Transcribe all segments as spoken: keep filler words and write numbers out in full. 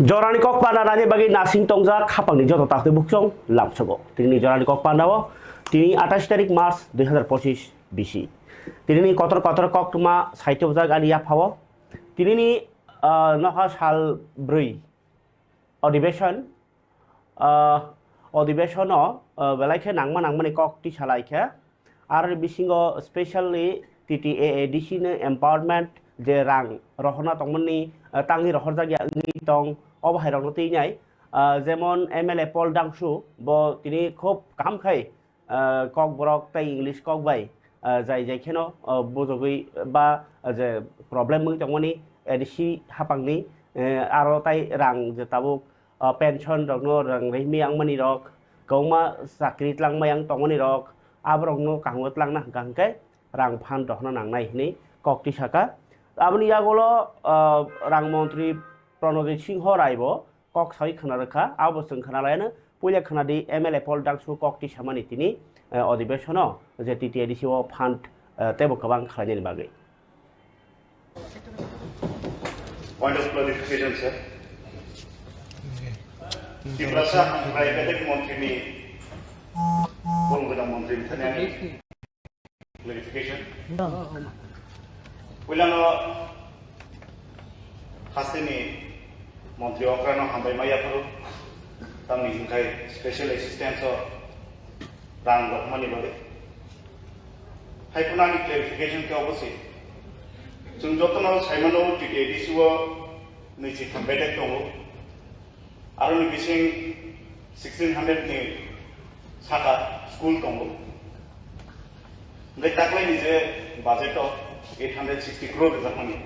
Jorani kok panda nani bagwi nasing tongjak khapangni joto taktwi buksong lamsogo. Tinini jorani kok panda o tini atais tarik March dui hazar pochis bisi. Tinini kotor kotor koktwma saitobjak ani yaphao. Tinini, ah, noha sal brwi odibeshon, ah, odibeshono, ah, belai khe nangma nangmani kok tisa lai khe. Aroni bisingo specially T T A A D C ni empowerment je rang rohorna tongmani, ah, tangwi rohorjakya wngwi tong, obo hai rokno twi nai, ah, jemon M L A Paul Dangsu bo tini khub kaham khai, ah, kokborok tei English kok bai, ah, jai jai kheno, ah, bujogwi ba, ah, je problem wngwi tongmani A D C hapangni, eh, aro tai rang je tabuk, ah, pension rokno rang rihmi wngmani rok, kwbangma chakri tlangma yang tongmani rok, aborokno kaham khe tlangna hwnkha hwnkhe rang phan rohorna nangnai hwnwi kok twi saka. Aboni yagulo, ah, rang montri Pranojit Singho Rai bo kok sawi khna rwkha, abo chwng khna laiano puila khna di M L A Paul Dangsu kok twi samani tini, eh, odibeshono je T T A D C o fund, eh, teibo kwbang khlainani bagwi. Point of clarification, sir. Tiprasa Hamkrai Bedek Montri ni Bongwida Montri ni thani clarification. Puilano hasteni Montri okrano hambai maya phuru, tamni hwnkhai special assistance o rang rokmani bagwi. Hai phano ani clarification khe obo se. Chwng jotono saimano T T A D C o nwichi tham bedek tongo. Aroni bising sixteen hundred ni saka school tongo. Hingke taklaini je budget o eight hundred sixty crore rijakmani.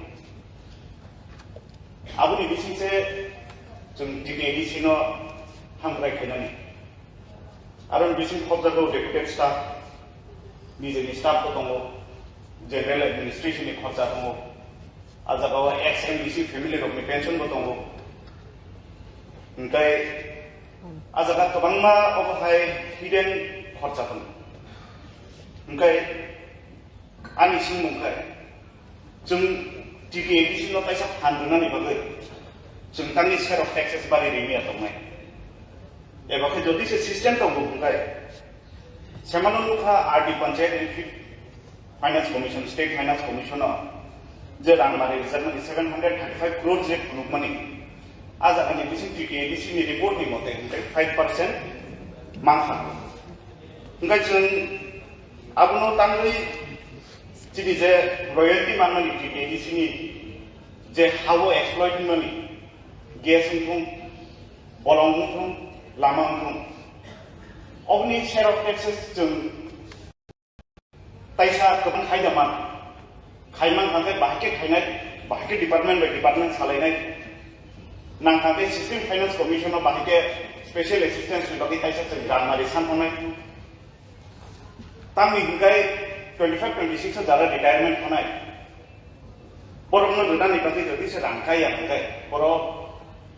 Aboni bising se chwng T T A D C no hamkrai khainani. Aroni bising khobjago deputed staff, nijeni staff bo tongo, general administration ni khorcha tongo. A jaga o ex M D C family rokni pension bo tongo. Hingkai a jaga kwbangma obo hai hidden khorcha tongo. Hingkai ani swngmung khai chwng T T A D C no kaisa phan rwnani bagwi chwng tangni share of taxes bari rimya tongnai. Eba khe jodi se system tongo hingkai semano nukha R D Panchayat Finance Commission, State Finance Commission o je rang mari rijakmani seven hundred thirty-five crore je phunukmani, a jagani bising T T A D C ni report ni mote hingke five percent mankha. Hingke chwng abono tangwi chini je royalty manmani T T A D C ni je ha-o exploit wngmani, gas wngthung, bolong wngthung, lama wngthung, oboni share of taxes chwng taisa kwbang khaida man. Khaiman hangkhe bahai khe khainai, bahai khe department by department salainai. Nang hangkhe System Finance Commission o bahai khe special assistance ni bagwi taisa chwng rang mari san thangnai. Tamni hingkai twenty-five twenty-six o jara retirement thangnai. Borokno rwnani bagwi jodi se rang kaiya hingkai borok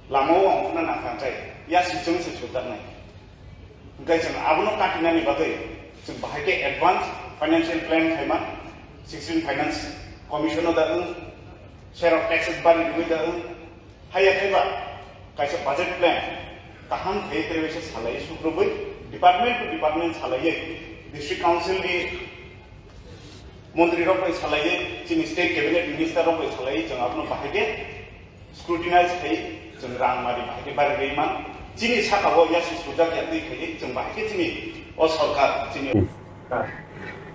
lama o ongkhorna nang hangkhe ya sichwng se sujaknai. Hingke chwng abono katinani bagwi chwng bahai khe advance financial plan khaima, sixteen Finance Commission-o da wng, share of taxes bari rwui da wng, haiya khaiba kaisa budget plan kaham khe trebaisa salai sukrubui, department to department salaiwi, District Council ni montri rok bai salaiwi, chini state cabinet minister rok bai salaiwi chwng abono bahai khe scrutinize khai chwng rang mari bahai khe bari rwi man. Chini saka o yasi sujak ya twi khai chwng bahai khe chini o sorkar chini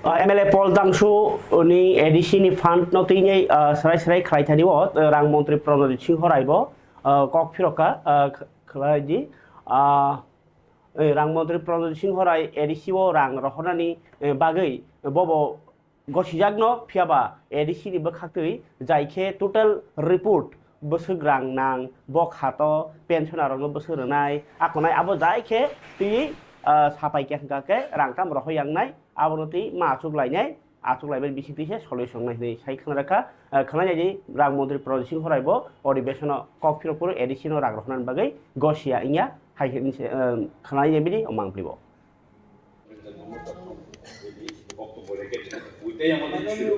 Ah, M L A Paul Dangsu ni A D C ni fund no twi nai, ah, srai srai khlai thani o, ah, rang montri Pranojit Singho Rai bo, ah, kok phirokha, ah, kh-, khlai di, ah, eh, rang montri Pranojit Singho Rai A D C o rang rohornani, eh, bagwi bobo gosijakno, phiyaba A D C ni bwkhaktwi jai khe total report bwswk rang nang, bo khato pensioner rokno bwswk rwnai, akonai abo jai khe twi, ah, sapai khe hwnkha khe rang tam rohor yangnai, abono twi ma achuk lainai, achuk laibai bising twi se solution nai hinwi sai khna rwkha. Ah, khna nai di rang montri Pranojit Singho Rai bo odibeshono kok phiro phuru A D C no rang rohornani bagwi gosia wngya hai hinwi se, ah, khna nai di omo ang plibo. বক্তব্য রেখেছেন। ওইটাই আমাদের ছিল।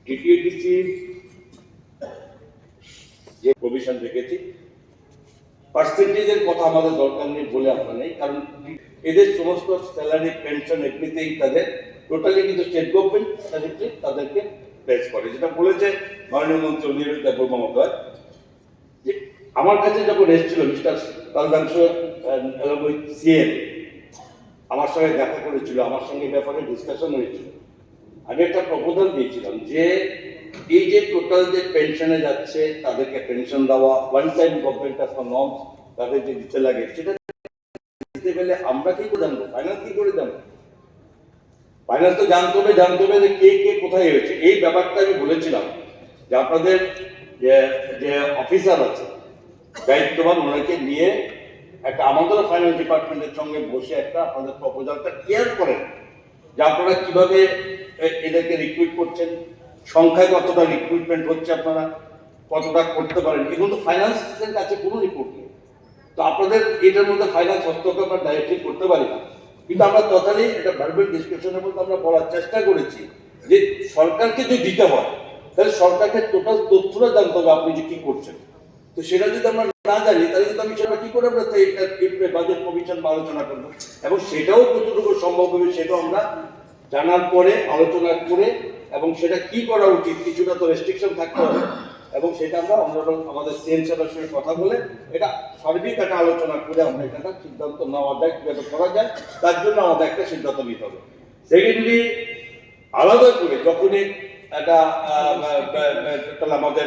দ্বিতীয় DC provision রেখেছি। পার্সেন্টেজের কথা আমাদের দরকার নেই বলে আমরা নেই, কারণ এদের সমস্ত স্যালারি, পেনশন, এভরিথিং তাদের টোটালি কিন্তু স্টেট গভর্নমেন্ট তাদেরকে তাদেরকে প্লেস করে, যেটা বলেছে মাননীয় মন্ত্রী অনিরুদ্ধ দেববর্মা মহোদয়। যে আমার কাছে যখন এসেছিল মিস্টার কালদাংশু এবং সিএম আমার সঙ্গে দেখা করেছিল, আমার সঙ্গে ব্যাপারে ডিসকাশন হয়েছিল। আমি একটা প্রপোজাল দিয়েছিলাম যে এই যে টোটাল যে পেনশনে যাচ্ছে, তাদেরকে পেনশন দেওয়া, one time government of norms তাদের যে দিতে লাগে, সেটা দিতে গেলে আমরা কি করে জানবো? ফাইন্যান্স কি করে জানবো? ফাইন্যান্স তো জানতে হবে, জানতে হবে যে কে কে কোথায় হয়েছে। এই ব্যাপারটা আমি বলেছিলাম যে আপনাদের যে যে অফিসার আছে দায়িত্ববান, ওনাকে নিয়ে একটা আমাদেরও ফাইন্যান্স ডিপার্টমেন্টের সঙ্গে বসে একটা আপনাদের প্রপোজালটা ক্লিয়ার করেন যে আপনারা কিভাবে এ- এদেরকে রিক্রুট করছেন, সংখ্যায় কতটা রিক্রুটমেন্ট হচ্ছে, আপনারা কতটা করতে পারেন। এখন তো ফাইন্যান্সের কাছে কোনো রিপোর্ট নেই। তো আপনাদের এটার মধ্যে ফাইন্যান্স হস্তক্ষেপ আমরা ডাইরেক্টলি করতে পারি না, কিন্তু আমরা তথালি এটা ভার্বাল ডিসকাশনের মধ্যে আমরা বলার চেষ্টা করেছি যে সরকারকে যদি দিতে হয়, তাহলে সরকারকে টোটাল তথ্যটা জানতে হবে আপনি যে কি করছেন। তো সেটা যদি আমরা না জানি, তাহলে কিন্তু আমি সেটা কি করে আমরা সেই এটা বাজেট কমিশন বা আলোচনা করবো? এবং সেটাও কতটুকু সম্ভব হবে, সেটাও আমরা জানার পরে, আলোচনা করে, এবং সেটা কি করা উচিত, কিছুটা তো রেস্ট্রিকশন থাকতে হবে। এবং সেটা আমরা অনারেবল আমাদের সিএম সাহেবের সঙ্গে কথা বলে এটা সার্বিক একটা আলোচনা করে আমরা এটা একটা সিদ্ধান্ত নেওয়া যায়, কীভাবে করা যায়, তার জন্য আমাদের একটা সিদ্ধান্ত নিতে হবে। সেকেন্ডলি, আলাদা করে যখনই একটা আহ, আহ, আহ, আহ, তাহলে আমাদের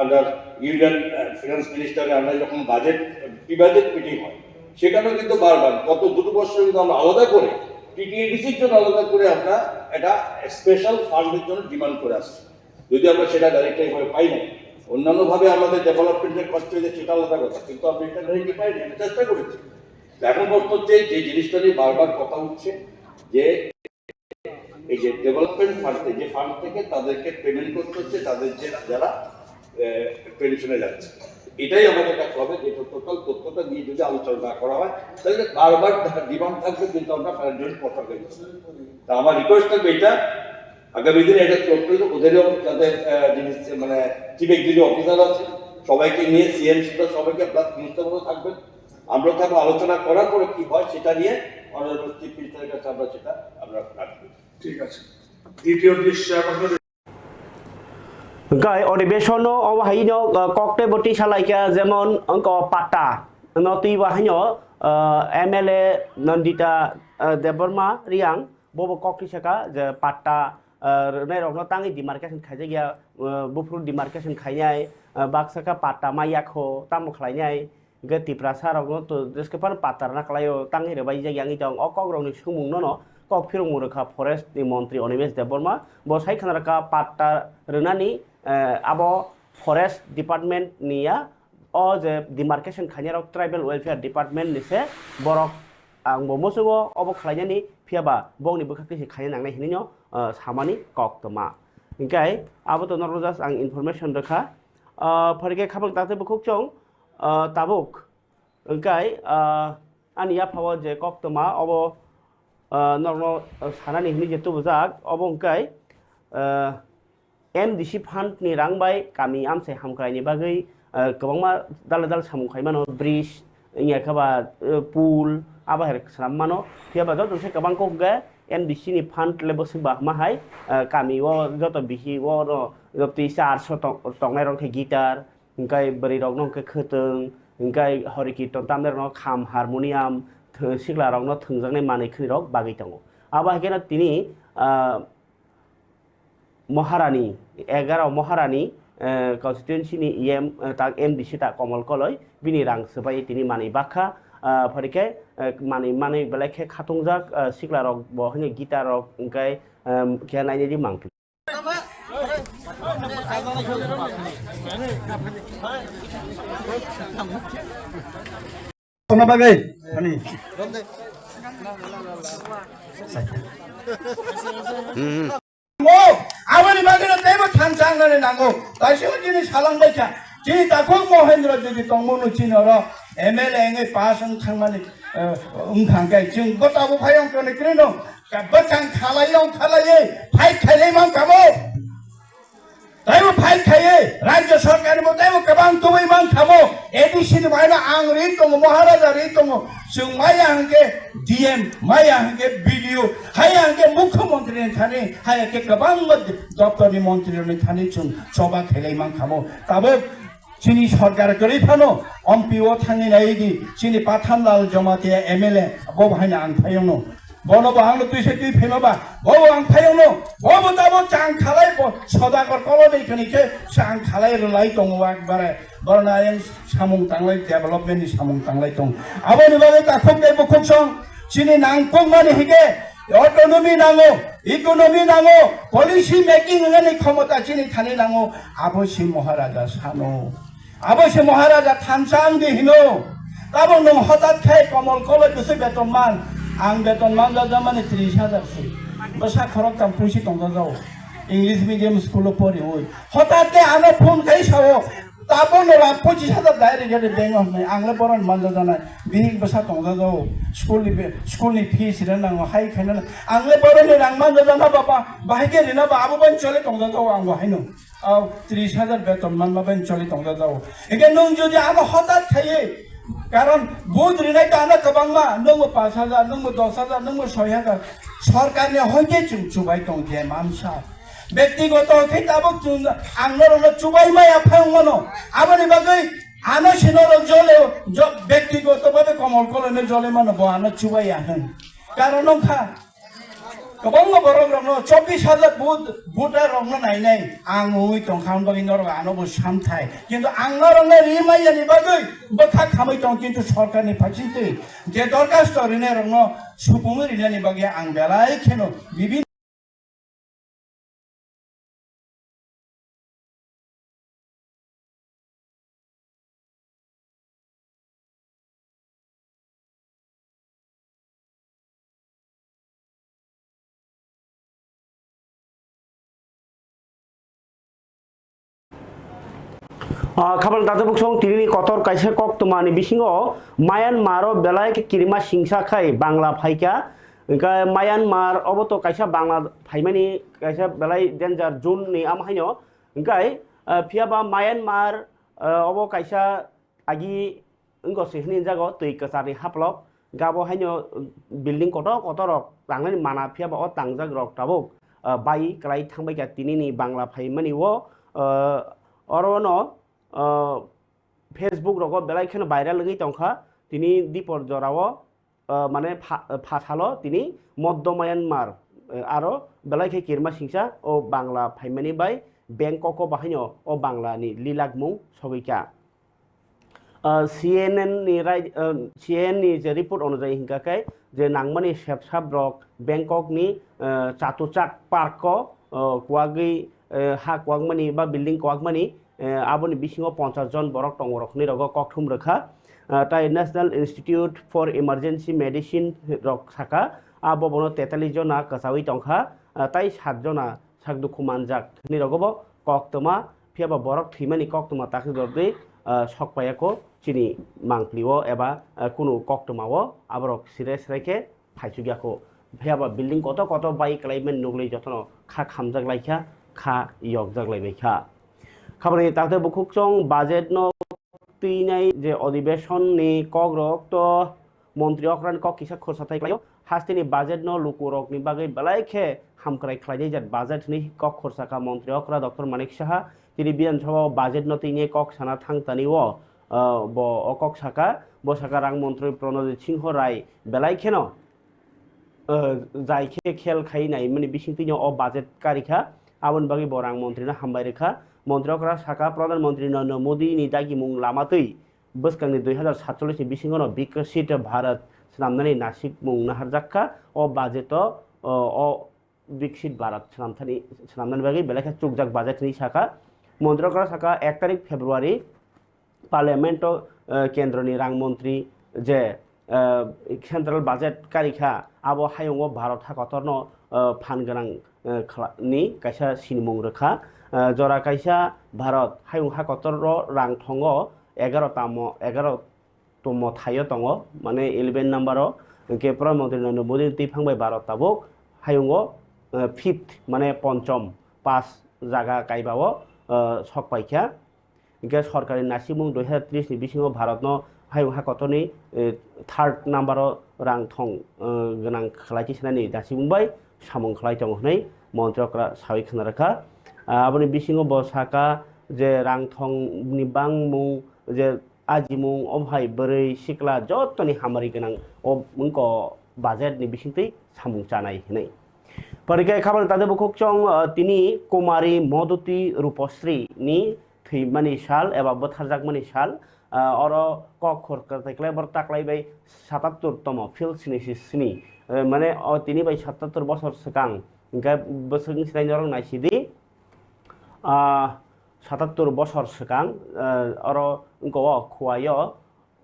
আন্ডার ইউনিয়ন ফিনান্স মিনিস্টারের আন্ডারে যখন বাজেট, প্রি বাজেট মিটিং হয়, সেখানেও কিন্তু বারবার গত দুটো বছর কিন্তু আমরা আলাদা করে টিটিএডিসির জন্য আলাদা করে আমরা একটা স্পেশাল ফান্ডের জন্য ডিমান্ড করে আসছি। যদি আমরা সেটা ডাইরেক্ট এইভাবে পাই নাই, অন্যান্যভাবে আমাদের ডেভেলপমেন্টের খরচ হয়ে যায়, সেটা আলাদা কথা, কিন্তু আমরা এটা ডাইরেক্ট পাই না, আমি চেষ্টা করেছি। এখন প্রশ্ন হচ্ছে যে জিনিসটা নিয়ে বারবার কথা উঠছে যে এই যে ডেভেলপমেন্ট ফান্ড থেকে, যে ফান্ড থেকে তাদেরকে পেমেন্ট করতে হচ্ছে, তাদের যে যারা পেনশনে যাচ্ছে, এটাই আমাদের কাছে হবে। যে টোটাল তথ্যটা নিয়ে যদি আলোচনা না করা হয়, তাহলে বারবার ডিমান্ড থাকবে, কিন্তু আমরা প্যারান্ট কথা হয়ে যাচ্ছে। তা আমার রিকোয়েস্ট থাকবে এটা, আগামী দিনে এটা করতে হলে ওদেরও যাদের আহ, যিনি মানে চিফ এক্সিকিউটিভ অফিসার আছে, সবাইকে নিয়ে সিএম সাহেব সবাইকে প্লাস মিনিস্টার মতো থাকবেন। আমরা থাকবো আলোচনা করার পরে কি হয় সেটা নিয়ে অনারেবল চিফ মিনিস্টারের কাছে আমরা সেটা আমরা রাখবো। ঠিক আছে, দ্বিতীয় দৃশ্য এখন Hwnkhe odibesono obo haino, uh, kokte bo tisa laikha, jemon wngkha o patta no twi bo haino, uh, M L A Nandita, uh, Debbarma Riang bobo kok tisa kha je patta, uh, rwnai rokno tangwi demarcation khaijak ya, uh, buphuru demarcation khainai, uh, baksa kha patta ma yakho tamo khlainai. Hwnkhe Tiprasa rokno to jeske phano patta rwna kwlaio tangwi rwbaijak yangwi tong. O kok rokni swngmung nono kok phirokmung rwkha forest ni montri Animesh Debbarma. Bo sai khna rwkha patta rwnani, eh, abo forest department ni ya, o je demarcation khainai rok tribal welfare department ni se borok ang bo muchungo obo khlainani phiya ba bokni bwkhak twi se khaina nangnai hinwi no, eh, samani kok tongma. Hwnkhe abo to norok just ang information rwkha. Ah, phai khe khaphang taktwi bukhuk chwng, ah, tabuk. Hwnkhe, ah, ani yaphao je koktwma obo, ah, norokno sanani hinwi je tubujak, obo hwnkhe, ah, M D C fund ni rang bai kami amchai hamkraini bagwi, ah, kwbangma dala dala samung khai mano, bridge, wngya khe ba, ah, pool, abo hai swnam mano. Phiya ba joto se kwbang kok hwnkhe M D C ni fund le bwswk ba hwnma hai, ah, kami o joto bisi o no joto twi charso tong-, tongnai rok khe guitar, hwnkhe bwrwi rokno hwnkhe khwtwng, hwnkhe hori kirton tamnai rokno kham, harmonium, th-, sikla rokno thwngjaknai manwi khwnwi rok bagwi tongo. Abo hai kheno tini, ah, Maharani, egaroh Maharani, eh, constituency ni E M, eh, tak M D C tak Komol Koloi, bini rang swbai tini manwi bakha, ah, phai khe, eh, manwi, manwi belai khe khatungjak, ah, sikla rok bo haino guitar rok hwnkhe, em, khe nainani mangpili. Tongna bagwi, ani. Mo, aboni bagwi no teibo thansa wngnani nango. Taisio chini salang baikha. Chini takhuk Mohendra jodi tongmano chini oro M L A wngwi pass wng thangmani, eh, wng thangkhe chwng bo tabuk phai wng toni kwrwino. Bwchang khalai wng khalaiwi fight khailai mankha bo. Taibo file khaiwi Rajya Sarkar bo taibo kwbang tubui man khamo, A D C ni baino ang ri tongo, Maharaja ri tongo, chwng maya hwnkhe D M, maya hwnkhe B D O, haya hwnkhe Mukhyamantri ni thani, haya khe kwbangma doptor ni montri ni thani chwng choba khailai man khamo. Tabuk chini sarkar kwrwi phano M P o thangwi nai di, chini Pathanlal Jamatia M L A bo haino ang phaiyono. Bono bo ang twi se twi phema ba, bo ang phayung no, bo bo tabo chang khalai bo sodagar kolo de kani khe chang khalai rwlai tongo wak bare, borna yang samung tanglai development ni samung tanglai tong. Aboni bagwi takhuk de bukhuk song, chini nang kong mani hige, autonomy nango, economy nango, policy making ngani khomota chini thani nango, abo si Maharaja sano. Abo se Maharaja thansa ang di hino. Tabok nwng hotat khe komol koloi bwswi beton man. Ang beton man jajak mani tris hajar se. Bwsa khorok tam puisi tong jajao. English medium school o poriwi. Hotat khe ano phone khai sao. Tabok no la pochis hajar direct direct bank o hwnwi. Ang le boron man jajanai. Bihik bwsa tong jajao. School ni be-, school ni fees rw nango. Hai khaina ang le boron ni rang man jajana baba. Bahai khe rina ba abo ban chole tong jajao ang bo haino. Au tris hajar beton manma bai choli tong jajao. Hingke nwng jodi ano hotat khaiye, karon vote rinai to ano kwbangma, nwngbo pash hajar, nwngbo dos hajar, nwngbo soi hajar. Sorkar ni hoite chwng chubai tong je mansa. Bektigoto khe tabuk chwng ang norokno chubai maya phayung mano. Aboni bagwi ano sino rok jole, jo-, bektigoto bhabe komol koloi no jole mano bo ano chubai ya hwn. Karon wngkha. Kwbangma borok rokno chobbish hajar vote, voter rokno nainai ang ungwi tongkha, hwn bagwi norok ano bo samthai. Kintu ang norokno ri maiyani bagwi bwkha khamwi tong, kintu sorkarni phaisingtwi je dorkhasto rinai rokno supungwi rinani bagwi ang belai kheno bibin Ah, khabal dada buksong tinini kotor kaisa kok twmani bisingo Myanmar o belai khe kirima singsa khai Bangla phaikha. Hingkhe Myanmar obo to kaisa Bangla phaimani kaisa belai danger zone ni, am haino. Hingkhe, ah, phiya ba Myanmar, ah, obo kaisa agi wngkha se hwnwi jago twi kwcharni haplok. Gabo haino building kotor kotor rok tangnani mana, phiya ba o tangjak rok tabuk, ah, bai kwlai thangbai kha tinini Bangla phaimani o, ah, oro no, ah, Facebook rogo belai kheno viral wngwi tongkha tini dipor jorao, ah, mane pha-, pha salo tini Moddo Myanmar, eh, aro belai khe kirima singsa o Bangla phaimani bai Bangkok o bahaino o Bangla ni lilakmung sogwi kha. Ah, C N N ni rai-, ah, C N N ni je report onujai hingka khe je nangmani sepsap rok Bangkok ni, ah, Chatuchak Park o, ah, kuwagwi, ah, ha kuwakmani ba building kuwakmani, ah, aboni bisingo ponchas jon borok tongo rok hinwi rogo kokthum rwkha. Ah, tai National Institute for Emergency Medicine rok saka, abo bono tetallis jona kwchawi tongkha, ah, tai sat jona sak dukhu manjak hinwi rogo bo koktwma, phiya ba borok thwimani koktwma takhuk jordi, ah, sok paiya kho chini mangpli o eba, ah, kunu koktwma o aborok sire sire khe phaichuk ya kho. Phiya ba building kotor kotor bai kwlai mani nukli jotono kha khamjak lai kha, kha yokjak lai bai kha. Khabani takhuk bukhuk chwng budget no twinai je odhibeshon ni kok rok to montri okra ni kok kisa khorsa thai khlaio. Hasteni budget no luku rok ni bagwi belai khe hamkrai khlainai jat budget hinwi kok khorsa kha montri okra Doctor Manik Saha. Tini Bidhan Sabha o budget no tini kok sana thang tani o, ah, bo o kok saka, bo saka rang montri Pranojit Singho Rai belai kheno, ah, jai khe khel khai nai mani bising tini o budget kari kha, aboni bagwi bo rang montri no hambai rwkha. Montri okra saka Pradhan Montri Narendra Modi ni dagimung lama twi bwskangni dui hazar satchollish ni bisingo no Viksit Bharat swnamnani nasikmung naharjak kha. O budget o, o, o Viksit Bharat swnamthani, swnamnani bagwi belai khe chukjak budget hinwi sakha. Montri okra sakha, ek tarik February Parliament o, eh, kendroni rang montri je, eh, central budget kari kha, abo hayungo Bharat ha kotorno, eh, phan gwnang, eh, khla-, ni kaisa sinimung rwkha. Eh, jora kaisa Bharat hayung ha kotor o rang thongo egaroh tamo, egaroh tongmo thaio tongo, mane eleven number o, hwnkhe Pradhan Mantri Narendra Modi ni twiphang bai Bharat tabuk hayungo, eh, fifth, mane ponchom, pas jaga kaiba o, ah, sok paikha. Hingke sorkarni nasimung dui hazar tris ni bisingo Bharatno hayung ha kotorni, eh, third number o rang thong, eh, gwnang khlai sanani nasimung bai samung khlai tongo hwnwi montri okra sawi khna rwkha. Ah, aboni bisingo bo saka je rang thong ni bangmung je ajimung o hai bwrwi sikla jotoni hamari gwnang o wngko budget ni bisingtwi samung chanai hwnwi. Pore khe khabangni tade bukhuk chwng, ah, tini Kumari Moduti Rupasri ni thwimani sal eba bwtharjakmani sal, ah, oro kok khor kwrwtai khlai borok taklai bai satattur tomo field sini si sini, eh, mane o tini bai satattur bosor swkang hingke bwswk sinai norok naisidi, ah, satattur bosor swkang, eh, oro wngko o Khowai o,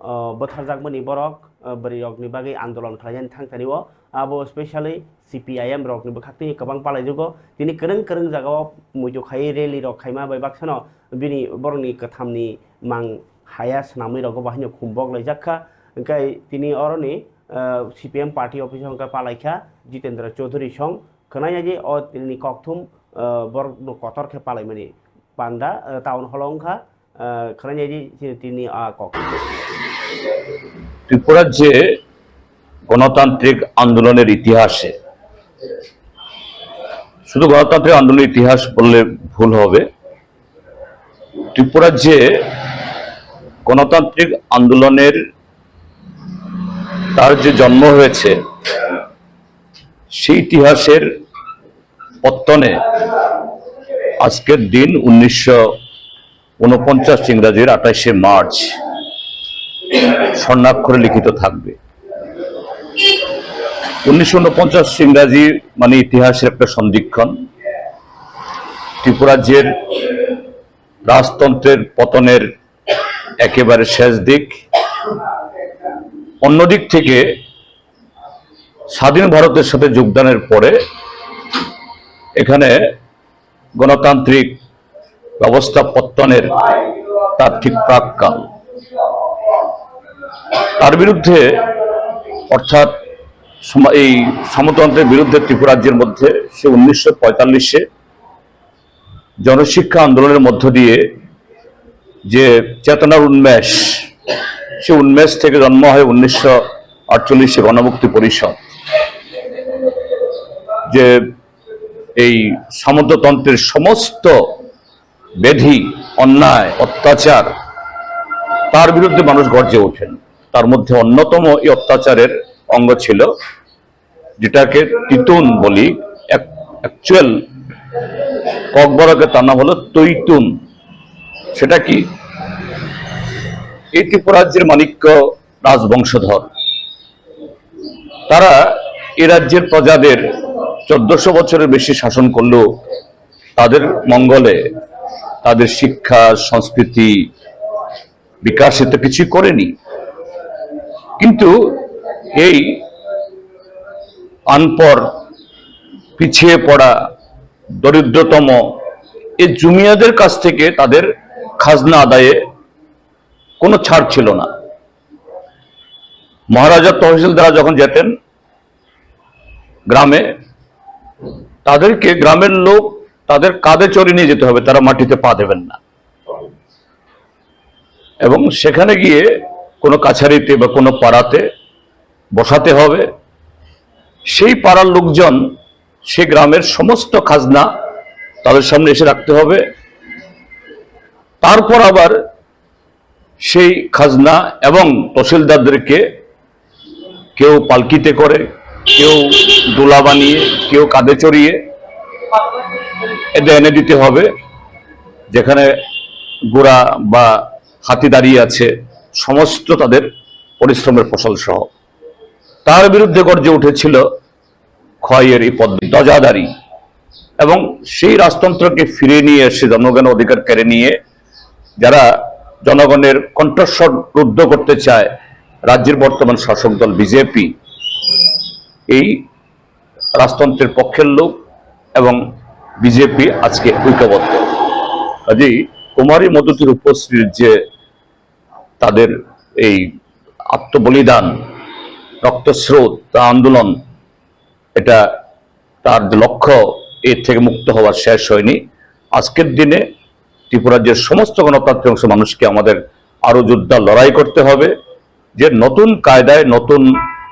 ah, bwtharjakmani borok, ah, bwrwi rokni bagwi andolon khlainani thangtani o abo specially C P I M rokni bwkhaktwi kwbang palaijugo. Tini kwrwng kwrwng jagao muitu khai rally rok khaima bai baksano bini borokni kwthamni mang haya swnamwi rogo bahaino khumbok laijakha. Hingke tini oroni, ah, C P M party office o hingke palaikha Jitendra Chaudhary song khwnai nai di o tini kokthum, ah, borok no kotor khe palaimani panda, ah, town hall o wngkha, ah, khwnai nai di chini tini a kok. ত্রিপুরার যে গণতান্ত্রিক আন্দোলনের ইতিহাসে, শুধু গণতান্ত্রিক আন্দোলনের ইতিহাস বললে ভুল হবে, ত্রিপুরার যে গণতান্ত্রিক আন্দোলনের তার যে জন্ম হয়েছে, সেই ইতিহাসের পত্তনে আজকের দিন উনিশশো ঊনপঞ্চাশ ইংরাজির আঠাশে মার্চ স্বর্ণাক্ষরে লিখিত থাকবে। উনিশশো ঊনপঞ্চাশ ইংরাজি মানে ইতিহাসের একটা সন্ধিক্ষণ। ত্রিপুরাজ্যের রাজতন্ত্রের পতনের একেবারে শেষ দিক। অন্যদিক থেকে স্বাধীন ভারতের সাথে যোগদানের পরে এখানে গণতান্ত্রিক ব্যবস্থা পত্তনের তার ঠিক প্রাক্কাল। তার বিরুদ্ধে, অর্থাৎ সমা-, এই সামন্ততন্ত্রের বিরুদ্ধে ত্রিপুরাজ্যের মধ্যে সে উনিশশো পঁয়তাল্লিশে জনশিক্ষা আন্দোলনের মধ্য দিয়ে যে চেতনার উন্মেষ, সে উন্মেষ থেকে জন্ম হয় উনিশশো আটচল্লিশে গণমুক্তি পরিষদ। যে এই সামন্ততন্ত্রের সমস্ত বেধি, অন্যায়, অত্যাচার, তার বিরুদ্ধে মানুষ গর্জে ওঠেন। তার মধ্যে অন্যতম এই অত্যাচারের অঙ্গ ছিল, যেটাকে তিতুন বলি, অ্যাকচুয়াল ককবরকে তার নাম হলো তৈতুন। সেটা কি? এই ত্রিপুরাজ্যের মাণিক্য রাজবংশধর, তারা এ রাজ্যের প্রজাদের চোদ্দশো বছরের বেশি শাসন করলেও তাদের মঙ্গলে, তাদের শিক্ষা, সংস্কৃতি, বিকাশে তো কিছুই করেনি। কিন্তু এই আনপড়, পিছিয়ে পড়া, দরিদ্রতম এই জমিয়াদের কাছ থেকে তাদের খাজনা আদায়ে কোনো ছাড় ছিল না। মহারাজা তহসিলদাররা যখন যেতেন গ্রামে, তাদেরকে গ্রামের লোক তাদের কাঁধে চড়ে নিয়ে যেতে হবে, তারা মাটিতে পা দেবেন না। এবং সেখানে গিয়ে কোনো কাছারিতে বা কোনো পাড়াতে বসাতে হবে। সেই পাড়ার লোকজন, সে গ্রামের সমস্ত খাজনা তাদের সামনে এসে রাখতে হবে। তারপর আবার সেই খাজনা এবং তহসিলদারদেরকে কেউ পালকিতে করে, কেউ দোলা বানিয়ে, কেউ কাঁধে চড়িয়ে এতে এনে দিতে হবে, যেখানে ঘোড়া বা হাতি দাঁড়িয়ে আছে, সমস্ত তাদের পরিশ্রমের ফসল সহ। তার বিরুদ্ধে গর্জে উঠেছিল খয়ের এই পদ্ধতি, ধ্বজাধারী, এবং সেই রাজতন্ত্রকে ফিরিয়ে নিয়ে এসে, জনগণের অধিকার কেড়ে নিয়ে যারা জনগণের কণ্ঠস্বর রুদ্ধ করতে চায় রাজ্যের বর্তমান শাসক দল বিজেপি, এই রাজতন্ত্রের পক্ষের লোক এবং বিজেপি আজকে ঐক্যবদ্ধ। কাজেই কুমারী মধুতির উপস্থিতির যে তাদের এই আত্মবলিদান, রক্তস্রোত, তা আন্দোলন, এটা তার যে লক্ষ্য, এর থেকে মুক্ত হওয়ার শেষ হয়নি। আজকের দিনে ত্রিপুরার যে সমস্ত গণতান্ত্রিক অংশ মানুষকে আমাদের আরো জোরদার লড়াই করতে হবে, যে নতুন কায়দায় নতুন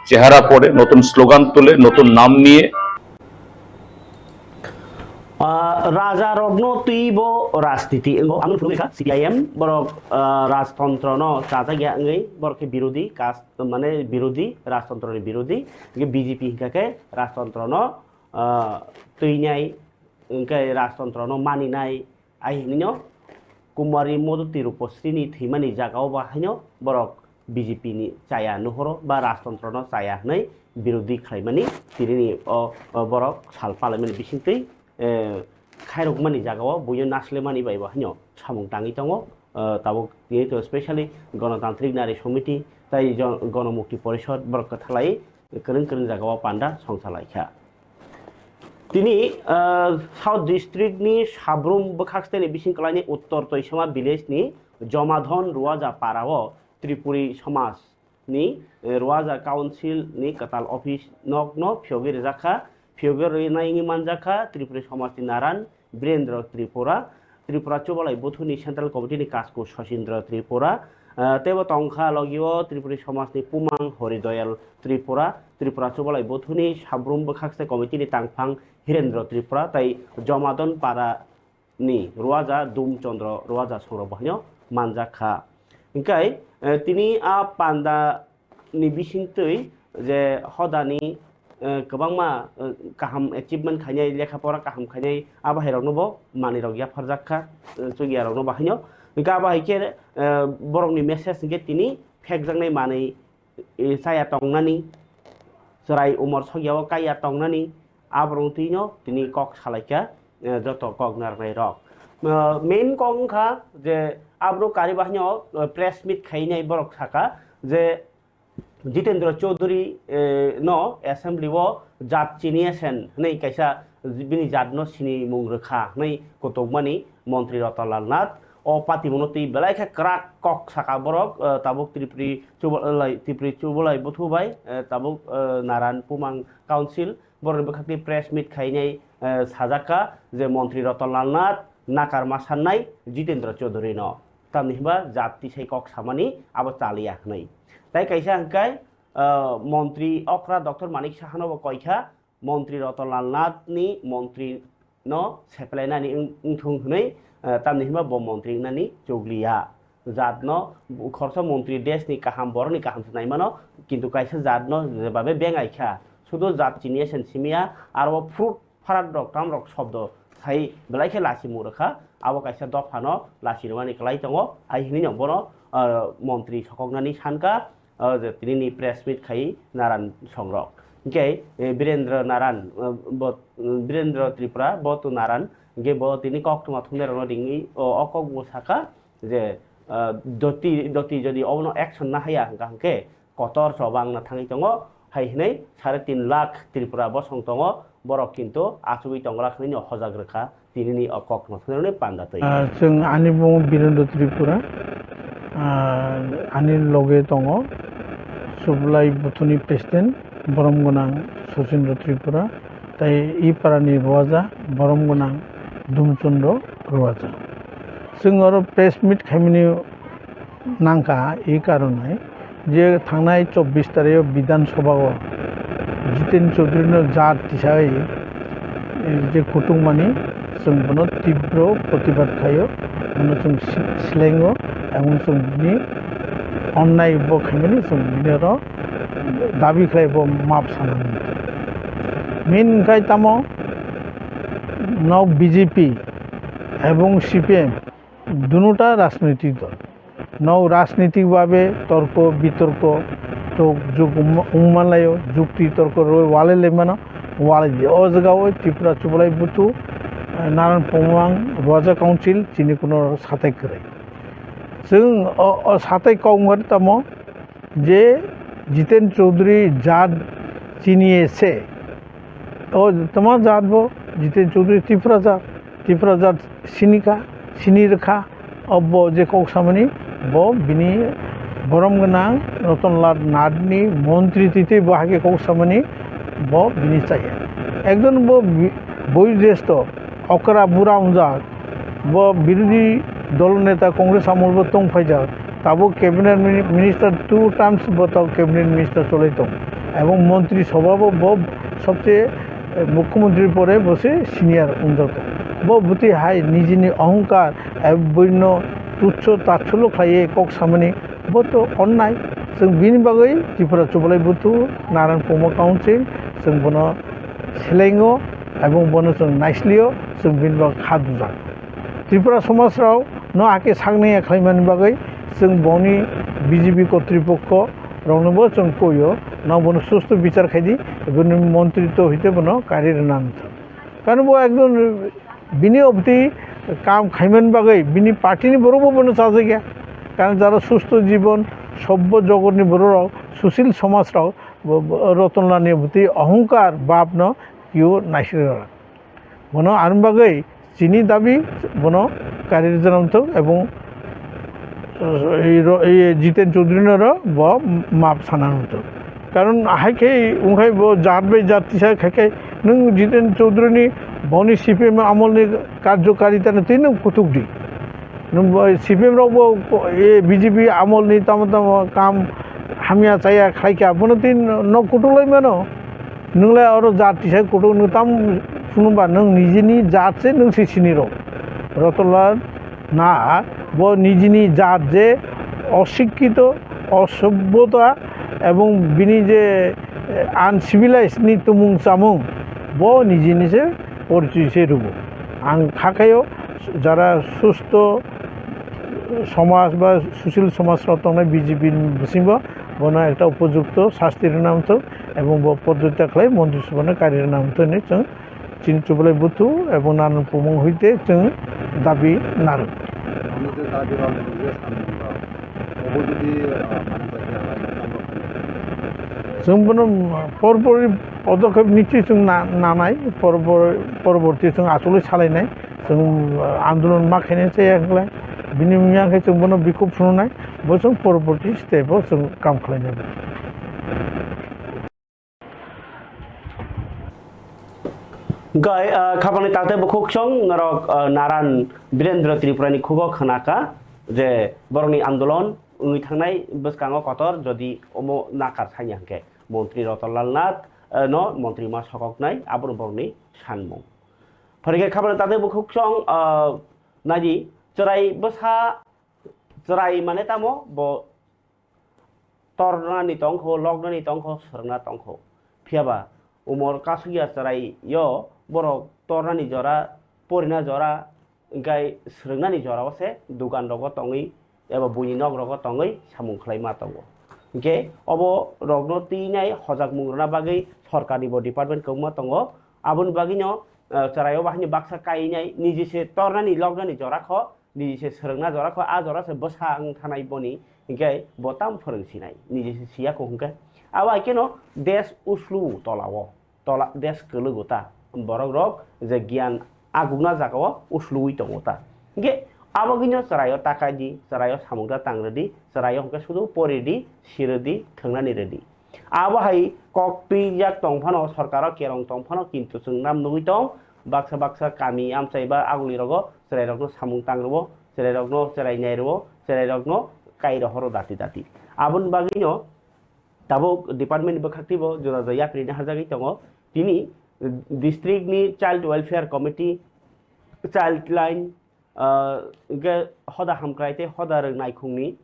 চেহারা পড়ে, নতুন স্লোগান তুলে, নতুন নাম নিয়ে। Ah, raja rokno twibo rajniti wngo. Ang phunukha C P I M borok, ah, rajtontro no chajak ya wngwi borok khe birodhi caste, mane birodhi, rajtontro ni birodhi. Hingke B J P hingka khe rajtontro no, ah, twinai, hingke rajtontro no maninai, ai hinino Kumari Modoti Rupasri ni thwimani jagao ba haino borok B J P ni chaya nuhoro ba rajtontro no chaya hwnwi birodhi khlaimani tinini o, o borok sal palaimani bisingtwi, eh, khairokmani jagao buino naslemani bai bo haino samung tangwi tongo. Eh, tabuk tini to specially Ganatantrik Nari Samiti tai Jon-, Ganamukti Porishod borok kwthalai kwrwng kwrwng jagao panda songchalaikha. Tini, ah, South District ni Sabrum bwkhaksteni bising kwlaini Uttor Toisoma village ni Jomadhon Ruaja para o Tripuri Somaj ni, eh, Ruaja Council ni kwtal office nok no phiyogwi rijak kha. Phiyogwi rwnaini manjak kha Tripuri Somaj ni Naran Birendra Tripura, Tripura Chubalai Buthuni Central Committee ni Kasku Sachindra Tripura, ah, teibo tongkha logio Tripuri Somaj ni Pumang Horidoyal Tripura, Tripura Chubalai Buthuni Sabrum Bwkhakste Committee ni Tangphang Hirendra Tripura, tai Jomadon Para ni Ruaja Dum Chandra Ruaja songrok bo haino manjak kha. Hingkai, eh, tini a panda ni bisingtwi je hodani, eh, kwbangma, eh, kaham achievement khainai, lekha pora kaham khainai, abo hai rokno bo manwi rok yapharjak kha, eh, chukya rokno bo haino. Hingke abo hai khe, eh, borokni message hingke tini phekjaknai manwi, eh, chaya tongnani, chwrai umor sokya o kaiya tongnani, aborok twino tini kok salaikha, eh, joto kok narwknai rok. Eh, main kok wngkha je aborok kari bahino, eh, press meet khainai borok saka je, Jitendra Chaudhary, eh, no assembly o jat chiniya sen hwnwi kaisa bini jat no sinimung rwkha hwnwi kotokmani montri Ratan Lal Nath o patimungno twi belai khe kwrak kok saka borok, eh, tabuk Tripuri Chubalai, Tripuri Chubalai Buthu bai, eh, tabuk, eh, Naran Pumang Council borokni bwkhakni press meet khainai, eh, sajak kha je montri Ratan Lal Nath nakar ma sannai Jitendra Chaudhary no. Tamni hwnba jat tisai kok samani abo chaliya hwnwi. Tai kaisa hwnkhe, ah, montri okra Doctor Manik Saha no bo koikha, montri Ratan Lal Nath ni montri no seplainani wng-, wngthung hwnwi, ah, tamni hwnba bo montri wngnani chukliya. Jat no khoroksa montri desh ni kaham, borok ni kaham se naimano, kintu kaisa jat no jebabe bengaikha, sudu jat chiniya sen simiya, aro fruit pharak rok, tam rok shobdo sai belai khe lachimung rwkha, abo kaisa dophano lachirwmani kwlai tongo, ai hinwi no bono, ah, montri sokoknani sankha, ah, je tinini press meet khai Naran songrok. Hingke, eh, Birendra Naran, ah, bo, Birendra Tripura, bo to Naran, hingke bo tini koktwma thumnairokno ringwi o, o kok bo sakha je, ah, doti, doti jodi obono action na haya hwnkha hwnkhe, kotor chobangna thangwi tongo, hai hwnwi sare tin lakh Tripura bosong tongo, borok kintu achugwi tongwlak hwnwi no hojak rwkha tinini o kokno thwngwi panda twi. Ah, chwng ani bumo Birendra Tripura, ah, ani loge tongo Sublai Buthuni President Borom Gwnang Sachindra Tripura, tai i parani Ruaja Borom Gwnang Dumchundro Ruaja. Chwng oro press meet khaimani nangkha, ei karonai je thangnai chobbish tarikh o Bidhan Sabha o Jiten Chaudhary no jat tisai je kutung mani, chwng bono tibro protibad khaio, bono chwng si-, silengo, ebong chwng bini onnai bo khaimani chwng bini oro dabi khlai bo map sanani. Main khai tamo nok B J P ebong C P M dunuta rajnitik dol. Nok rajnitik babe torko bitorko tok juk wng-, wngmanlaio, jukti torko roi walai laimano, walai di. O jaga o Tripura Chubalai Buthu, eh, Naran Pumang Ruaja Council chini kuno satai kwrwi. Chwng o, o satai kok wngkha tamo je Jiten Chaudhary jat chiniye se. O tamo jat bo Jiten Chaudhary Tripura jat, Tripura jat sinika, sini rwkha, obo je kok samani bo bini borom gwnang Ratan Lal Nath ni montri twi twi bo hake kok samani bo bini chaya. Ekjon bo bi-, boyu jesto okra bura wngjak, Bo birodhi dol neta Congress amol bo tong phaijak, tabuk cabinet mini-, minister two times bo tabuk cabinet minister cholai tong, ebong montri sobha bo, bo sobse, eh, mukhyamantri pore bo se senior wngjak tong. Bo bwtwi hai nijini ohongkar, eh, buino tuchho tachholo khlaiwi kok samani bo to onnai. Chwng bini bagwi Tripura Chubalai Buthu, Naran Puma Council, chwng bono selengo, ebong bono chwng naislio, chwng bini bagwi kha dujak. Tripura somaj rok no ake saknaya khlaimani bagwi chwng boni B J P kotripokho rokno bo chwng koio, no bono susto bichar khaidi, boni montri to hite bono kari rwna nangthok. Karon bo ekdom bini obti kam khaimani bagwi bini party ni borok bo bono chajakya. Karon jara susto jibon sobbo jogotni borok rok, susil somaj rok bo, bo, Rotonlal ni obti ohongkar bab no kio naisirwk. Bono ani bagwi chini dabi bono kari rwjak nangthok ebong, eh, ro-, eh, Jiten Chaudhary no ro bo map sana nangthok. Karon hai khe wngkhai bo jat bai jat tisa khai khe nwng Jiten Chaudhary ni boni C P M amol ni karjokarita no twi nwng kutuk di. Nwng bo C P M rok bo, eh, B J P amol ni tamo tamo kam hamya chaya khlai kha bono twi nok kutuk lai mano. Nwng le oro jat tisa kutuk nwng tam phunukba nwng nijini jat se nwng se sini rw. Rotonlal na bo nijini jat je osikkito, osobbhota ebong bini je, eh, uncivilized ni tumung chamung bo nijini se porichoy se rwgo. Ang kha khaio jara susto somaj ba susil somaj rok tongnai B J P ni bisingo bono ekta upojukto sasti rwna mthok. Ebong bo podojita khlai montri sobhano kari rwna mthok hinwi chwng chini Chubalai Buthu ebong Naran Puma hoite chwng dabi narwk. Chwng bono porpori podokhep nichwi chwng na-, nanai, porpor-, poroborti chwng achugwi salainai, chwng andolon ma khainai chaya hinklai, bini wngya khe chwng bono bikhuk phunuknai, bo chwng poroborti step o chwng kam khlainai. Gai, ah, khapangni takte bukhuk song norok, ah, Naran Birendra Tripurani khugo khnaka je borokni andolon wngwi thangnai bwskango kotor jodi omo nakar sanya hwnkhe Montri Rotonlal Nath, ah, no montri ma sokoknai abono borokni sanmung. Phwrwngkhe khapangni takte bukhuk song, ah, naidi chwrai bwsa chwrai mane tamo bo tornani tongkho, loknani tongkho, swrwngna tongkho. Phiyaba umor kasukya chwraio borok tornani jora, porina jora, hwnkhe swrwngnani jorao se dukan rogo tongwi eba buini nok rogo tongwi samung khlaima tongo. Hwnkhe obo rokno twinai hojakmung rwna bagwi sorkarni bo department kwbangma tongo. Aboni bagwino, eh, chwraio bahaino baksa kainai niji se tornani loknani jora kho. Niji se swrwngna jora kho, a jora se bwsa wng thanai boni, hinkhe bo tamo phwrwng sinai, niji se siya kho hinkhe. Abo hai kheno desh uslu tola o, tola desh kwlwgo ta, borok rok je giyan agukna jaga o usluwi tongo ta. Hinkhe abo gino chwraio takai di, chwraio samung ta tang rwdi, chwraio hinkhe sudu pori di, si rwdi, thwngnani rwdi. Abo hai kok twijak tong phano, sorkaro kerong tong phano, kintu chwng nam nugwi tong, baksa baksa kami amchai ba aguli rogo chwrai rokno samung tang rwo, chwrai rokno chwrai nai rwo, chwrai rokno kai rohoro dati dati. Aboni bagwino tabuk department ni bwkhak twibo juda juda yapri ni harjagwi tongo. Tini district ni child welfare committee, child line, ah, hwnkhe hoda hamkrai tei hoda rwng naikhungni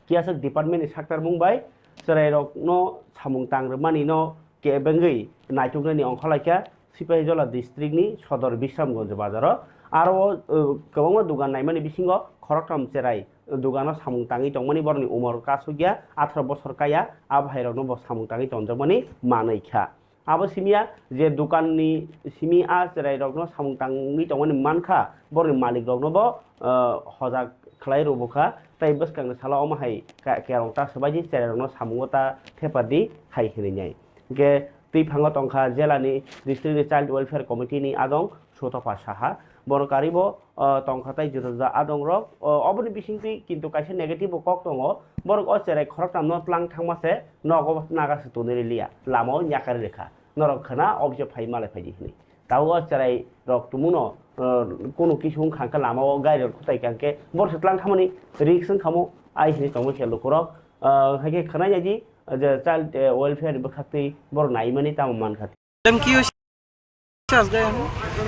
kiyaswk department ni saktarmung bai chwrairokno samung tang rwmani no kebengwi naituknani ongkhorlaikha Sipahijola district ni Sodor Bisramganj bazaro. Aro o, uh, kwbangma dugan naimani bisingo khoroktham chwrai dugano samung tangwi tongmani borokni umor kasukya atharo bosor kaya, a bhairokno bo samung tangwi tongjakmani manwi kha. Abo simiya je dukanni simi a chwrairokno samung tangwi tongmani mankha, borokni malikrokno bo, ah, hojak khlai rwbukha, tei bwskangni salo omo hai ka-, kerong ta swbaidi chwrairokno samungo ta thepardi hai hwnwi nai. Hwnkhe twi phango tongkha jelani district ni child welfare committee ni adong Sutopha Saha, bono karibo o, tongkha tei juda juda adongrok. O, oboni bisingtwi kintu kaisa negative bo kok tongo. Borok o cherai khoroktham no tlang thangma se nogo naga se tonwi liya, lama o yakarwi rwkha. Norok khna office o phai malai phaidi hwnwi. Tabuk o cherai rok tumuno, uh, kunu kisu wngkha hwnkhe lama o gari rok kwtai kha hwnkhe bor se tlang thamani risk wngkha mo ai hinwi tongwi khe lukurok. Uh, hai khe khwnai naidi, uh, je child, uh, welfare ni bwkhaktwi borok naimani tamo mankha. Thank you.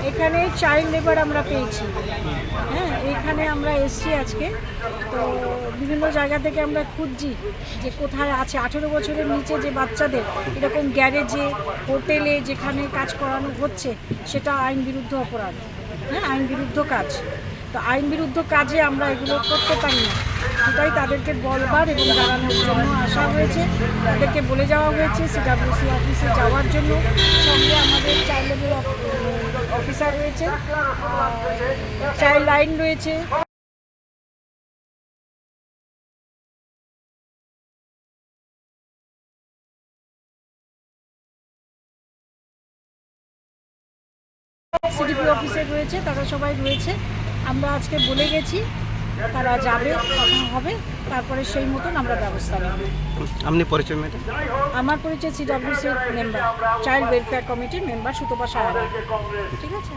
এখানে child labour আমরা পেয়েছি। হ্যাঁ, এখানে আমরা এসছি আজকে। তো বিভিন্ন জায়গা থেকে আমরা খুঁজছি যে কোথায় আছে আঠেরো বছরের নিচে যে বাচ্চাদের এরকম গ্যারেজে, হোটেলে যেখানে কাজ করানো হচ্ছে, সেটা আইন বিরুদ্ধ অপরাধ। হ্যাঁ, আইন বিরুদ্ধ কাজ। তো আইন বিরুদ্ধ কাজে আমরা এগুলো করতে পারি না, সেটাই তাদেরকে বলবার এবং জানানোর জন্য আসা হয়েছে। তাদেরকে বলে যাওয়া হয়েছে সিডাব্লিউসি অফিসে যাওয়ার জন্য। সঙ্গে আমাদের চাইল্ড লেবার অফিসার রয়েছে, চাইল্ড লাইন রয়েছে। সিডিপি অফিসে রয়েছে, তারা সবাই রয়েছে। আমরা আজকে বলে গেছি, তারা যাবে, কথা হবে, তারপরে সেই মতন আমরা ব্যবস্থা নেব। আপনি পরিচয়, ম্যাডাম? আমার পরিচয় সিডাব্লিউসি মেম্বার, চাইল্ড ওয়েলফেয়ার কমিটির মেম্বার সুতপা সাহারা। ঠিক আছে?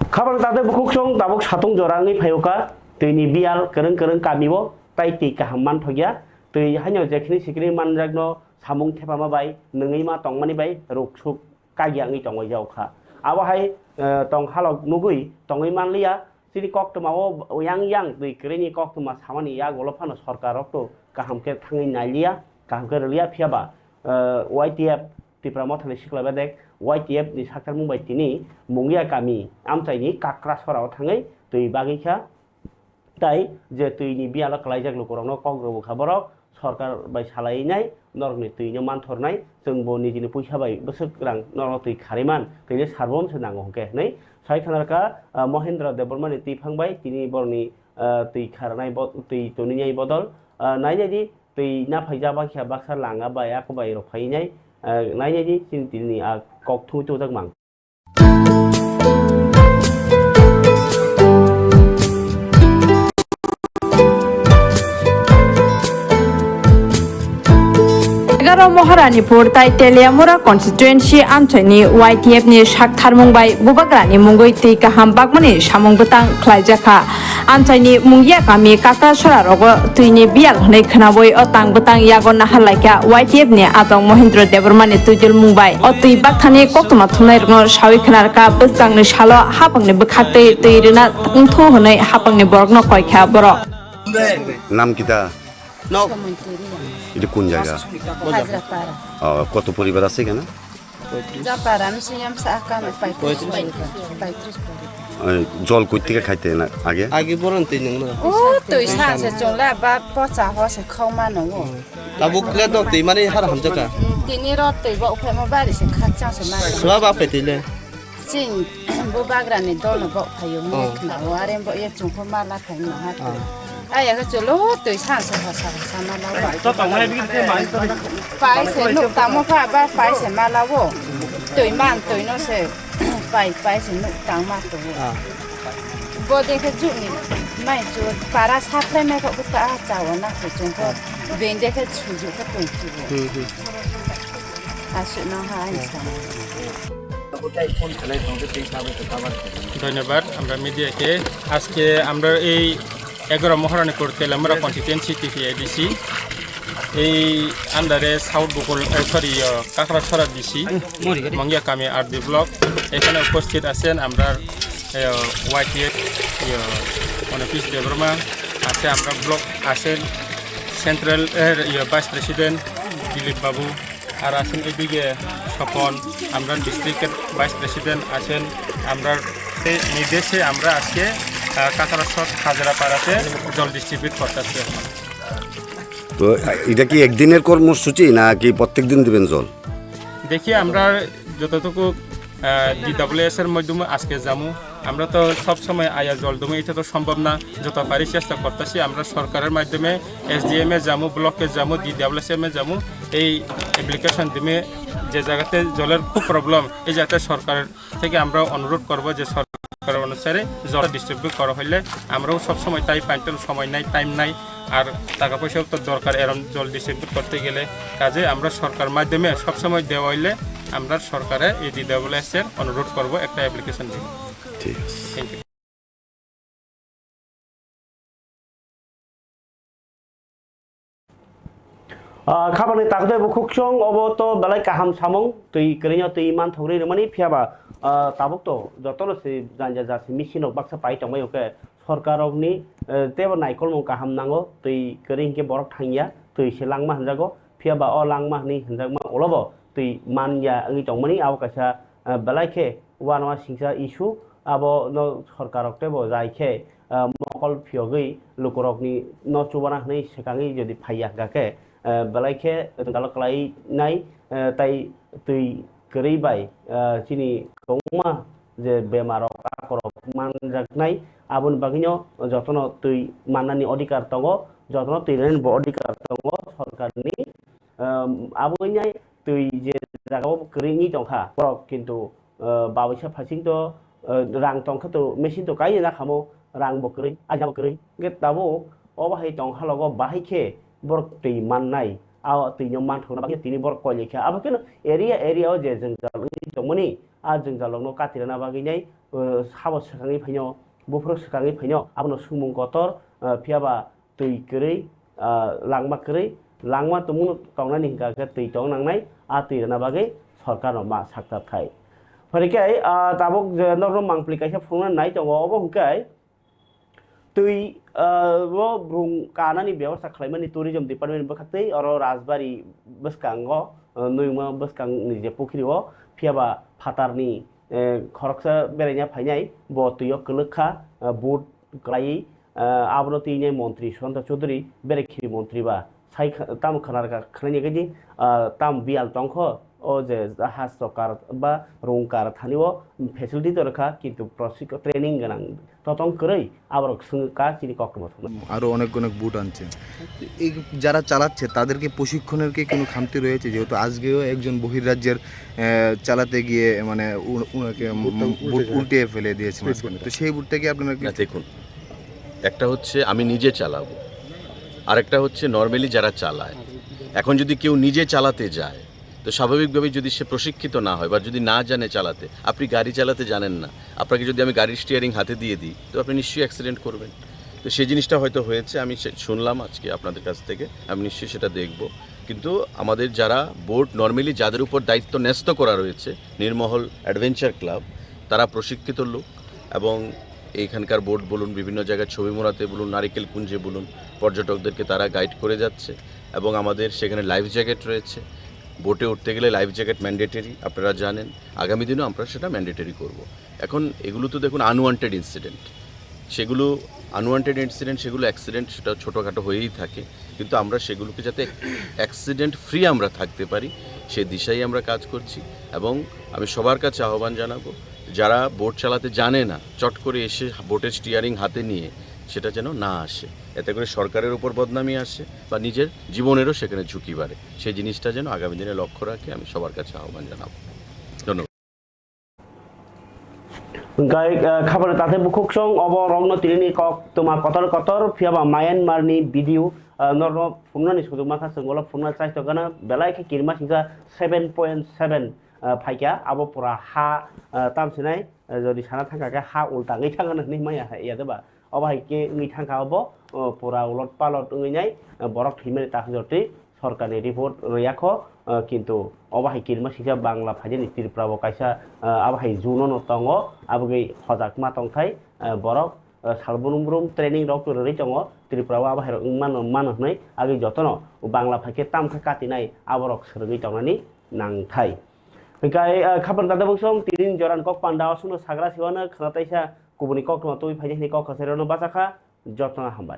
Khabang tade bukhuk song tabuk satung jora wngwi phaio kha, twi ni biyal kwrwng kwrwng kami o tai twi kaham manthokya, twi haino jekhini sikini manjakno samung thepama bai nwngwi ma tongmani bai ruk suk kagya wngwi tongwi jao kha. Abo hai, eh, tong halok nugwi tongwi manliya, chini koktwma o yang yang twi kwrwini koktwma samani yagulo phano sorkar rok to kaham khe thangwi nailiya, kaham khe rwliya, phiya ba, eh, Y T F Tipra Mothani Sikla Bedek, Y T F ni saktarmung bai tini Mungia kami amchaini Kakra sora o thangwi twi bagwi kha. Tai je twi ni biyalo kwlaijak lukurokno kok rwbo kha borok, sorkar bai salai nai, norokni twi no manthornai, chwng bo nijini puisa bai bwswk rang norokno twi kharwi man, twi no sarbom se nango hwnkhe hwnwi sai khana rwkha, ah, Mohindra Debbarma ni twiphang bai tini borokni, ah, twi kharnai bo-, twi tonwi nai bodol, ah, nai nai di twi naphai jaba khe baksa langa bai ako bai rok phai nai, ah, nai nai di chini tini a kok thung chujak mang. Egaro Moharanipur tai Teliamura constituency amchaini Y T F ni sak tharmung bai bubagrani mungwi twi kaham bagmani samung bwtang khlaijakha. Amchaini Mungia kami Kakra sora rogo twi ni biyal hwnwi khwnawi o tang bwtang yago nahar laikha Y T F ni adong Mohindra Debbarma ni twijlmung bai. O twi bakthani koktwma thumnai rokno sawi khwna rwkha bwskang ni salo hapang ni bwkhak twi twi rwna wngthu hwnwi hapang ni borok no koi kha borok. নাম কিতা? এটা কোন জায়গা? হাজরাপাড়া। ও, কত পরিবার আছে এখানে? Japara misi yam sa ka mai paitrish poribar, paitrish poribar. এই জল কই থেকে খাইতে না আগে? আগে বরং তুই নং না। O twi sa se chwng la ba pocha ho se khau ma nongo. Tabuk le dok twi mani har hamjaka. Tini ro twi bo uphai mo bari se khakchang se ma. Swa ba paitai le. Chwng bo bagrani dol no bo phaio mo khna o are bo ye chwng pho ma la phai ma ha twi. Aya khe chwlo twi sa se ha sa sa ma la. Pai se nuk tamo pha ba pai se ma la o. Twi man twi no se pai pai se nuk tang ma to. Bo de khe ju ni mai chu para sa phlai mai kho ta cha o na ko chung ko. Ben de khe chu ju ko tong chu. Aswk no ha ai sa. ধন্যবাদ। আমরা মিডিয়াকে আজকে আমরা এই এগারো মহারানীপুর তেলামুড়া কনস্টিটুয়েন্সি টিপিআইডিসি এই আন্ডারে সাউথ বকুল, এ, সরি, ইয়ে, কাকড়াছড়া ডিসি, মঙ্গিয়া কামি আরডি ব্লক, এখানে উপস্থিত আছেন আমরা, এ, ওয়াইটিএফ, ইয়ে, অনিপিস দেববর্মা আছে, আমরা ব্লক আছেন, সেন্ট্রাল, এ, ইয়ে, ভাইস প্রেসিডেন্ট দিলীপ বাবু, আর আছেন এদিকে স্বপন, আমরা ডিস্ট্রিক্টের ভাইস প্রেসিডেন্ট আছেন, আমরা সেই নির্দেশে আমরা আজকে, আহ, কাকড়াছড়া হাজারাপাড়াতে জল ডিস্ট্রিবিউট করতেছি এখন। তো, আহ, এটা কি একদিনের কর্মসূচি নাকি প্রত্যেক দিন দিবেন জল? দেখি আমরা যতটুকু, আহ, ডিডাব্লিউএস এর মাধ্যমে আজকে যামু। আমরা তো সব সময় আয়া জল দমে, এটা তো সম্ভব না। যত পারি চেষ্টা করতেছি আমরা সরকারের মাধ্যমে, এসডিএম এ যামু, ব্লকে যামু, ডিডাব্লিউএস এম এ যামু, এই অ্যাপ্লিকেশন দিমে যে জায়গাতে জলের খুব প্রবলেম, এই জায়গাতে সরকার থেকে আমরা অনুরোধ করব যে সরকার অনুসারে জল ডিস্ট্রিবিউট করা হইলে আমরাও সব সময় তাই পাইতাম, সময় নাই, টাইম নাই, আর টাকা পয়সার তো দরকার, এরম জলদি সেট করতে গেলে। কাজে আমরা সরকার মাধ্যমে সবসময় দেওয়া হইলে আমরা সরকারে এই ডিডাব্লিউএস এর অনুরোধ করব, একটা অ্যাপ্লিকেশন দিব। ঠিক আছে। Thank you. Ah, khabangni takhuk tei bukhuk song obo to belai kaham samung, twi kwrwino twi manthogwi rwmani, phiyaba, ah, tabuk to jotono se janja jasi machine rok baksa pai tongmani, hwnkhe sorkar rokni, eh, teibo naikolmung kaham nango, twi kwrwi hinkhe borok thangya, twi se langma hinjago, phiyaba o langma hinwi hinjakma ulobo twi manya wngwi tongmani, abo kaisa, eh, belai khe uanama singsa issue, abo no sorkar rok teibo jai khe, eh, mokol phiyogwi lukurokni no chubana hinwi swkangwi jodi phaiya hwnkha khe, eh, belai khe jwngjalo kwlai nai, eh, tai twi kwrwi bai, eh, chini kwbangma je bemar rok, takhuk rok manjaknai, aboni bagwino jotono twi mannani odhikar tongo, jotono twi rwnani bo odhikar tongo sorkarni. Um, aboni twi je jagao kwrwi wngwi tongkha borok, kintu, uh, babuisa phasing to, uh, rang tongkha to machine to kainwi nakhamo, rang bo kwrwi, aina bo kwrwi. Hwnkhe tabuk obo hai tongkha logo bahai khe borok twi mannai, a twi no manthokna bagwi tini borok koi laikha. Abo kheno area area o je jwngjal wngwi tongmani, a jwngjal rokno katirana bagwi nai, uh, sabo swkangwi phaino, buphuru swkangwi phaino, abono sumung kotor, uh, phiyaba twi kwrwi, ah, langma kwrwi, langma tongmung tongnani hwnkha khe twi tong nangnai, a twi rwna bagwi sorkarno ma sakta thai. Phai khe, ah, tabuk je norokno mangpli kaisa phunukna nai tongo, obo hwnkhe twi, ah, o brung kanani bebosta khlaimani tourism department bwkha tei oro Rajbari bwskango, ah, Nwngma bwskangni je pukhiri o, phiyaba phatarni, eh, khoroksa beraina phainai, bo twi o kwlwk kha, ah, boat kwlaiwi, ah, abono twi nai montri Sudanta Chowdhury, bere khiri montri ba sai kha-, tamo khna rwkha, khnaini khe di, ah, tamo biyal tongkho, o je jahaj rok kar ba rung kar thani o facility to rwkha, kintu prosik-, training gwnang totong kwrwi aborok swngkha chini koktwma thumnai. আরো অনেক অনেক বুট আনছে। এই যারা চালাচ্ছে তাদেরকে প্রশিক্ষণের কি কোনো খামতি রয়েছে? যেহেতু আজকেও একজন বহিরাজ্যের, আহ, চালাতে গিয়ে মানে উ-, উনাকে বুটটা উম, উল্টে বুট যায়। উল্টে ফেলে দিয়েছে স্পিড মাঝখানে। বুটটা। তো সেই বুটটা কি আপনারা কি না, দেখুন, একটা হচ্ছে আমি নিজে চালাবো, আরেকটা হচ্ছে নর্মালি যারা চালায়। এখন যদি কেউ নিজে চালাতে যায়, তো স্বাভাবিকভাবেই যদি সে প্রশিক্ষিত না হয় বা যদি না জানে চালাতে, আপনি গাড়ি চালাতে জানেন না, আপনাকে যদি আমি গাড়ির স্টিয়ারিং হাতে দিয়ে দিই, তো আপনি নিশ্চয়ই অ্যাক্সিডেন্ট করবেন। তো সেই জিনিসটা হয়তো হয়েছে, আমি সে-, শুনলাম আজকে আপনাদের কাছ থেকে, আমি নিশ্চয়ই সেটা দেখব। কিন্তু আমাদের যারা বোট নর্মালি যাদের উপর দায়িত্ব ন্যস্ত করা রয়েছে, নীরমহল অ্যাডভেঞ্চার ক্লাব, তারা প্রশিক্ষিত লোক এবং এইখানকার বোট বলুন, বিভিন্ন জায়গায় ছবি মোড়াতে বলুন, নারিকেল কুঞ্জে বলুন, পর্যটকদেরকে তারা গাইড করে যাচ্ছে এবং আমাদের সেখানে লাইফ জ্যাকেট রয়েছে। বোটে উঠতে গেলে লাইফ জ্যাকেট ম্যান্ডেটরি, আপনারা জানেন। আগামী দিনেও আমরা সেটা ম্যান্ডেটরি করব। এখন এগুলো তো দেখুন আনওয়ান্টেড ইনসিডেন্ট, সেগুলো আনওয়ান্টেড ইনসিডেন্ট, সেগুলো অ্যাক্সিডেন্ট, সেটা ছোটোখাটো হয়েই থাকে, কিন্তু আমরা সেগুলোকে যাতে অ্যাক্সিডেন্ট ফ্রি আমরা থাকতে পারি, সে দিশাই আমরা কাজ করছি। এবং আমি সবার কাছে আহ্বান জানাবো, যারা বোট চালাতে জানে না, চট করে এসে বোটের স্টিয়ারিং হাতে নিয়ে সেটা যেন না আসে, এতে করে সরকারের ওপর বদনামি আসে বা নিজের জীবনেরও সেখানে ঝুঁকি বাড়ে। সেই জিনিসটা যেন আগামী দিনে লক্ষ্য রাখে, আমি সবার কাছে আহ্বান জানাবো। ধন্যবাদ। Hwnkhe, ah, khabangni takhuk bukhuk song obo rokno tinini kok twma kotor kotor, phiyaba Myanmar ni video, ah, norno phunuknani sujuk mankha, chwng ulo phunukna chai tongkha na, belai khe kirima singsa seven point seven, ah, phaikha, abo pura ha, ah, tamsinai, ah, jodi sana thangkha khe ha ulta wngwi thangkha na hinwi manya hai ya de ba? Obo hai khe wngwi thangkha obo, o, pura ulot palot wngwi nai, o, borok thwimani takhuk jotwi sorkarni report rwya kho, o, kintu obo hai kirima singsa Bangla phaijani Tripura bo kaisa, o, abo hai June-o no tongo, aboni hojakma tongthai, o, borok, o, sal brum brum training rok rwrwi tongo, Tripura o abo hai rok wng mano, mano hwnwi agwi jotono Bangla phai khe tamo khe katinai aborok swrwngwi tongnani nangthai. Hwnkhe, o, khabangni takhuk bukhuk song tini joran kok panda o songno sagra siwano khna taisa kubuni koktwma tubui phaidi hinwi kok kwcharo no bachakha, jotono hambai.